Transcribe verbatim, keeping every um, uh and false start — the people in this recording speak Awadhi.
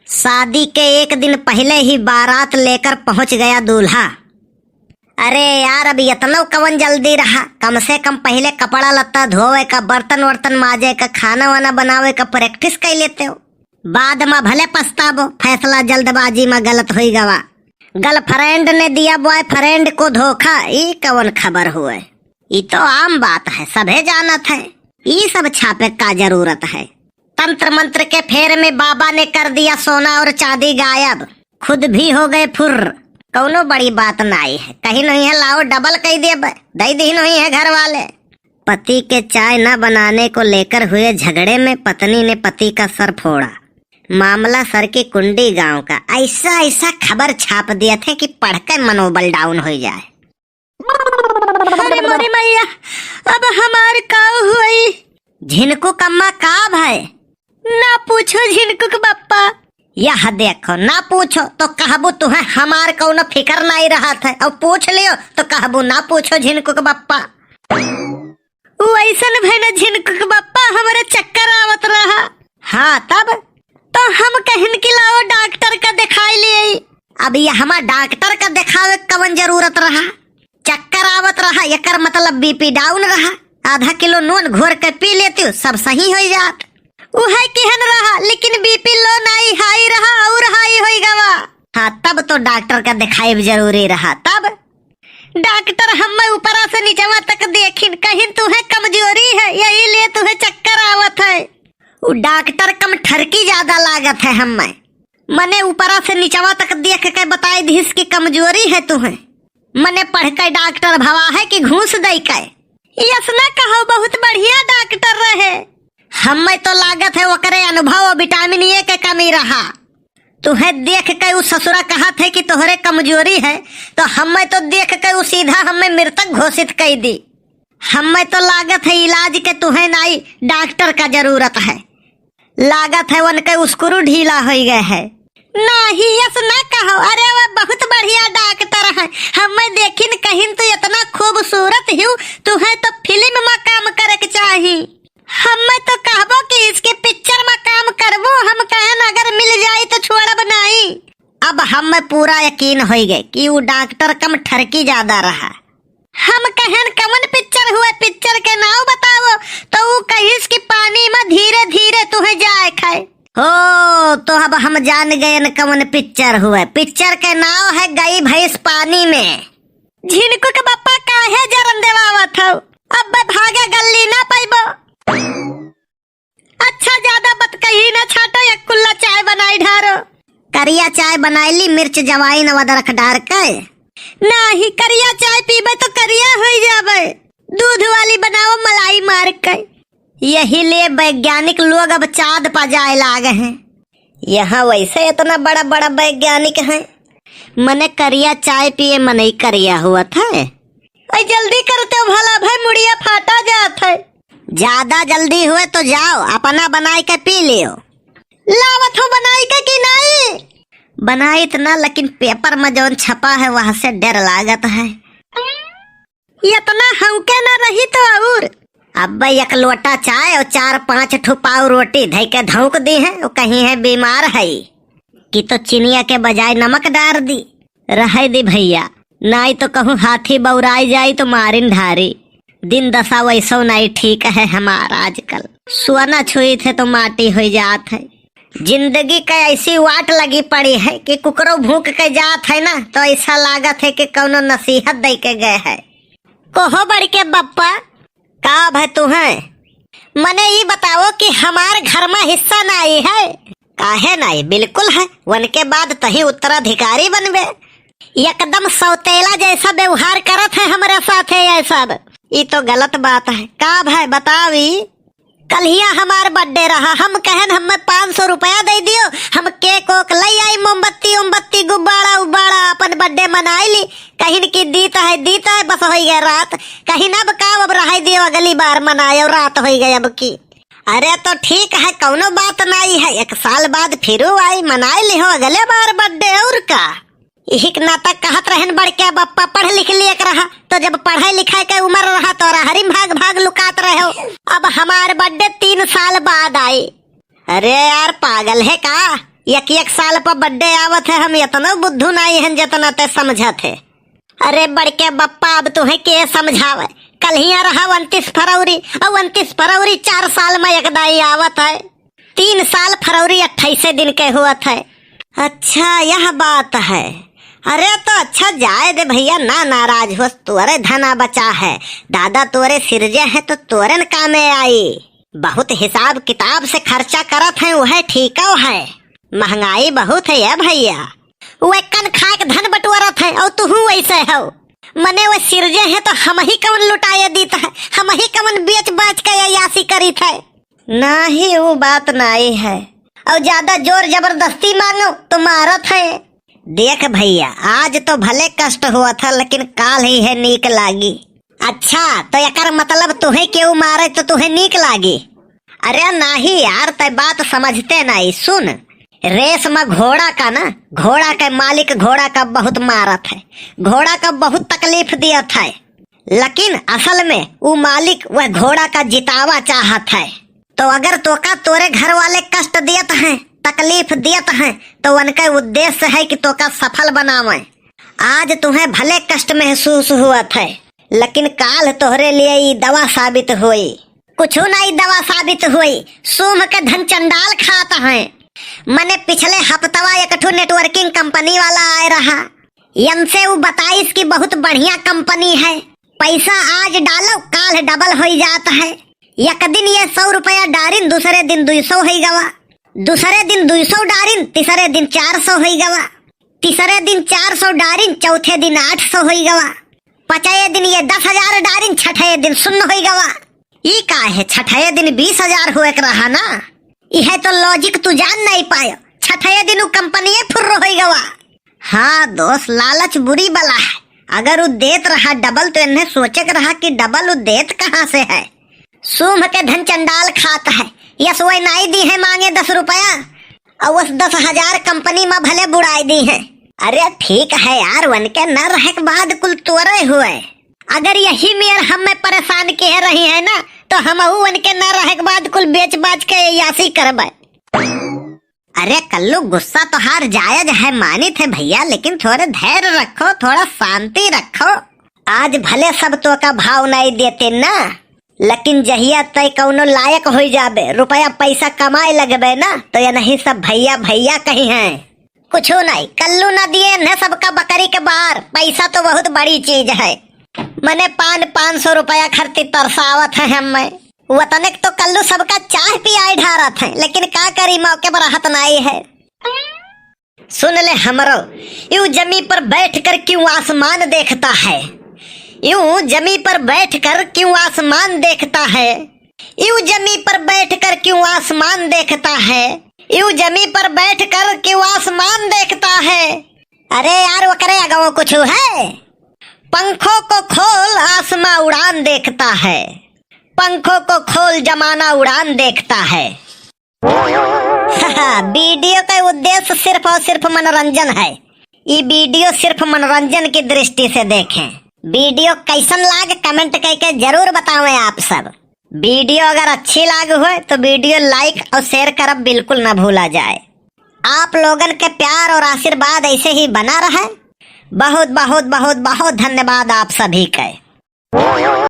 शादी के एक दिन पहिले ही बारात लेकर पहुँच गया दूल्हा। अरे यार, अब यतनो कवन जल्दी रहा, कम से कम पहिले कपड़ा लत्ता धोवे का, बर्तन वर्तन माजे का, खाना वाना बनावे का practice कइ लेतेउ। बाद मा भले पछताबो, फैसला जल्दबाजी मा गलत होइ गवा। Girlfriend ने दिया boyfriend को धोखा, ई कवन खबर हुए? ई तो आम बात है, सभे जानत है। ई सब छापे का जरूरत है? तंत्र मंत्र के फेर में बाबा ने कर दिया सोना और चांदी गायब, खुद भी हो गए फुर्र। कौनो बड़ी बात नाई है, कहिन हुइहैं लाओ double कइ देबे, दइ दिहिन हुइहैं घर वाले। पति के चाय न बनाने को लेकर हुए झगड़े में पत्नी ने पति का सर फोड़ा। मामला सर की कुंडी गांव का। ऐसा ऐसा खबर छाप दिया थे कि पढ़ के मनोबल down होइ जाए। अरे मोरी मैया, अब हमार का होई? झिनकुक अम्मा, का भय? ना पूछो झिनकुक बप्पा। यह देखो, ना पूछो तो कहबू तुहैं हमार कौनो फिकर नाई रहत है, और पूछ लियो तो कहबू ना पूछो झिनकुक बप्पा। उ ऐसन भय ना झिनकुक बप्पा, हमरे चक्कर आवत रहा। हाँ तब? तो हम कहिन कि लाओ डॉक्टर का देखाई लिए। अब ये हमार डॉक्टर का देखावे क कवन जरूरत रहा? चक्कर आवत रहा, एकर मतलब BP down रहा। आधा किलो नून घोर के पी लेती, सब सही होइ जात। उहै किहन रहा, लेकिन BP low नाई, high रहा और high होइ गवा। हाँ, तब तो डॉक्टर का देखाइब जरूरी रहा। तब डॉक्टर हम्मै ऊपरा से निचवा तक देखिन, कहिन तुहैं कमजोरी है, यही लिए तुहैं चक्कर आवत है। उ डॉक्टर कम ठरकी ज्यादा लागत है हम्मै। मने ऊपरा से निचवा तक देख के बताइ दिहिस कि कमजोरी है तुहैं। मने पढ़ के डॉक्टर भवा है कि घूस दइ के? यस ना कहो, बहुत बढ़िया डॉक्टर रहे। हम्मै तो लागत है ओकरे अनुभव और vitamin A के कमी रहा। तुहैं देख के उ ससुरा कहत है कि तोहरे कमजोरी है, तो हम्मै तो देख के उ सीधा हम्मै मृतक घोषित कइ दी। हम्मै तो लागत है इलाज के तुहैं नाई, डॉक्टर का जरूरत है। लागत है उनके screw ढीला होइ गए है। नाहीं, यस ना कहो, अरे वो बहुत बढ़िया डॉक्टर है। हम्मै देखिन कहिन तू इतना खूबसूरत हिउ, तुहैं तो फिल्म मा काम करे के चाही। हम्मै तो कहबो कि इसके पिक्चर मा काम करबो, हम कहन अगर मिल जाई तो छोड़ब नाई। अब हम्मै पूरा यकीन होइ गए कि उ डॉक्टर कम ठरकी ज्यादा रहा। हम कहन कवन पिक्चर हुए, पिक्चर के नाव बताओ, तो उ कहिस कि पानी मा धीरे धीरे तुहैं जाए खाए। हो, तो अब हम जान गएन कवन पिक्चर हुए। पिक्चर के नाव है गई भैंस पानी में। झिनकुक बप्पा काहे जरन देवावत हौ? अब भागे गल्ली ना पइबो। अच्छा, ज्यादा बतकही ना छाटो, एक कुल्ला चाय बनाई ढारो। करिया चाय बनाई ली, मिर्च, जवाइन, अदरक डार के। नाहीं, करिया चाय पीबे तो करिया होइ जाबे। दूध वाली बनाओ, मलाई मार के। यही लिए वैज्ञानिक लोग अब चाँद पा जाए लागे हैं। यहाँ वैसे इतना बड़ा बड़ा वैज्ञानिक हैं, मने करिया चाय पिए मनई करिया हुअत है। ऐ जल्दी करते हो भला भाई, मुड़िया फाटा जात है। ज्यादा जल्दी हुए तो जाओ, अपना बनाई के पी लियो। लावत हो बनाई के कि नाई? बनाइत ना, लेकिन पेपर में जौन छपा है वह से डर लागत है। इतना हौके ना रही तो और। अब्बे एक लोटा चाय और चार पाँच ठो पाव रोटी धई के धौंक दी है, वो कही है बीमार है कि तो चिनिया के बजाय नमक डार दी। रहे दी भैया, नाई तो कहूँ हाथी बौराई जाई तो मारिन ढारी। दिन दशा वैसो नाई ठीक है हमार आजकल। सोना छुई थे तो माटी होइ जात है। जिंदगी का ऐसी वाट लगी पड़ी है कि कुकरो भूख के जात है ना, तो ऐसा लागत है कि कौनो नसीहत दे के गए है। कहो बड़के बप्पा, का भय तुहैं? मने ई बताओ कि हमार घर मा हिस्सा नाई है? काहे नाई, बिल्कुल है। वनके बाद तही उत्तराधिकारी बनबे। एकदम सौतेला जैसा व्यवहार करत है हमरे साथे ये सब। ई तो गलत बात है। का भय बताओ ई? कल्हिया हमार birthday रहा, हम कहन हमें पाँच सौ रुपया दे दियो, हम cake ओक लइ आई, मोमबत्ती ओमबत्ती, गुब्बारा उब्बारा, अपन birthday मनाई ली। कहिन कि दीत है, दीत है, बस होइ गए रात। कहिन अब का, अब रहे दियो, अगली बार मनायो, रात होइ गए अब की। अरे तो ठीक है, कौनो बात नाई है, एक साल बाद फिरू आई, मनाई लिहो अगले बार birthday, और का। इहिक नाता कहत रहन बड़के बप्पा, पढ़ लिख लिएक रहा, तो जब पढ़े लिखे के उमर रहा तो रहरी में भाग भाग लुकात रहो। अब हमार birthday तीन साल बाद आई। अरे यार, पागल है का? एक एक साल पर birthday आवत है, हम एतनो बुद्धू नाई हन जेतना तै समझत है। अरे बड़के बप्पा, अब तुहैं के समझावै? कल्हियाँ रहा उनतीस फरवरी, अउर उनतीस फरवरी चार साल मा एक दाईं आवत है। तीन साल फरवरी अट्ठाईसे दिन के होत है। अच्छा, यह बात है। अरे तो अच्छा, जाए दे भइया, ना नाराज होस, तोरे धना बचा है। दादा तोरे सिरजे हैं तो तोरे न कामे आई। बहुत हिसाब किताब से खर्चा करत हैं, वह ठीकौ है। महँगाई बहुत है ए भइया। वे कन खाए के धन बटोरत हैं अउर तुहूँ वैसे हौ। मने वे सिरजे हैं तो हमहीं कवन लुटाए दीत है, हमहीं कवन बेच बाच के अय्यासी करीत है। नाहीं, ऊ बात नाई है। अउर ज्यादा जोर जबरदस्ती माँगो तो मारत है। देख भइया, आज तो भले कष्ट होत है, लेकिन काल्ह इहै नीक लागी। अच्छा, तो एकर मतलब तुहैं केहू मारै तो तुहैं नीक लागी? अरे नाहीं यार, तै बात समझते नाई। सुन, race मा घोड़ा का ना, घोड़ा के मालिक घोड़ा का बहुत मारत है, घोड़ा का बहुत तकलीफ दियत है। लेकिन असल में ऊ मालिक वह घोड़ा का जितावा चाहत है। तो अगर तोका तोरे घर वाले कष्ट दियत हैं, तकलीफ दियत हैं, तो उनके उद्देश्य है कि तोका सफल बनावैं। आज तुहैं भले कष्ट महसूस होत है, लेकिन काल्ह तोहरे लिए ई दवा साबित होई। कुछू नाई दवा साबित होई, सूंभ के धन चंडाल खात हैं। मने पिछले हफ्तवा एक ठो networking company वाला आए रहा, यनसे ऊ बताइस कि बहुत बढ़िया company है, पैसा आज डालो, काल्ह double होई जात है। एक दिन ये सौ रुपया डारिन, दूसरे दिन दुई सौ होई गवा, दूसरे दिन दुई सौ डारिन, तीसरे दिन चार सौ होई गवा, तीसरे दिन चार सौ डारिन, चौथे दिन आठ सौ होई गवा, पचये दिन ये दस हजार डारिन, छठये दिन सुन्न होई गवा। ई का है, छठये दिन बीस हजार होए के रहा ना। इहै तो logic तू जान नाई पायो, छठये दिन ऊ कंपनिये फुर्र होई गवा। हाँ दोस्त, लालच बुरी बला है। अगर ऊ देत रहा double तो इन्हें सोचे के रहा कि double ऊ देत कहाँ से है। सूंभ के धन चंडाल खात है, यस वै नाई दीहैं माँगे दस रुपया, अउर वस दस हजार कंपनी मा भले बुड़ाए दीहैं। अरे ठीक है यार, वनके न रहे के बाद कुल तोरे होए। अगर यही मेर हम्मै परेशान किहे रही है ना, तो हमहू वनके न रहे के बाद कुल बेच बाच के अय्यासी करबै। अरे कल्लू, गुस्सा तोहार जायज है, मानित है भइया, लेकिन थोरे धैर्य रखो, थोड़ा शांति रखो। आज भले सब तोका भाव नाई देते ना, लेकिन जहिया तै कउनो लायक होई जाबे, रुपया पैसा कमाए लगबे ना, तो यनहीं सब भइया भइया कहिहैं। कुछू नाई, कल्लू न दिए इन्हें सबका बकरी के बार, पैसा तो बहुत बड़ी चीज है। मने पान, पाँच सौ रुपया खरती तरसावत है हम्मै। वतने क तो कल्लू सबका चाह पियाए ढारत है, लेकिन का करी, मौके पर रहत नाई है। सुन ले हमरो, यूं जमी पर बैठकर क्यों आसमान देखता है, यूं जमी पर बैठकर क्यों आसमान देखता है, यूं जमी पर बैठकर क्यों आसमान देखता है, यूं जमी पर बैठकर क्यों आसमान देखता है। अरे यार, ओकरे अगवो कुछू है। पंखों को खोल, आसमां उड़ान देखता है, पंखों को खोल, जमाना उड़ान देखता है। वीडियो का उद्देश्य सिर्फ और सिर्फ मनोरंजन है। ई वीडियो सिर्फ मनोरंजन की दृष्टि से देखें। वीडियो कैसन लाग, comment करके जरूर बतावें आप सब। वीडियो अगर अच्छी लाग होए तो वीडियो like और share करब बिल्कुल ना भूला जाए। आप लोगन के प्यार और आशीर्वाद ऐसे ही बना रहे। बहुत, बहुत, बहुत, बहुत धन्यवाद आप सभी के।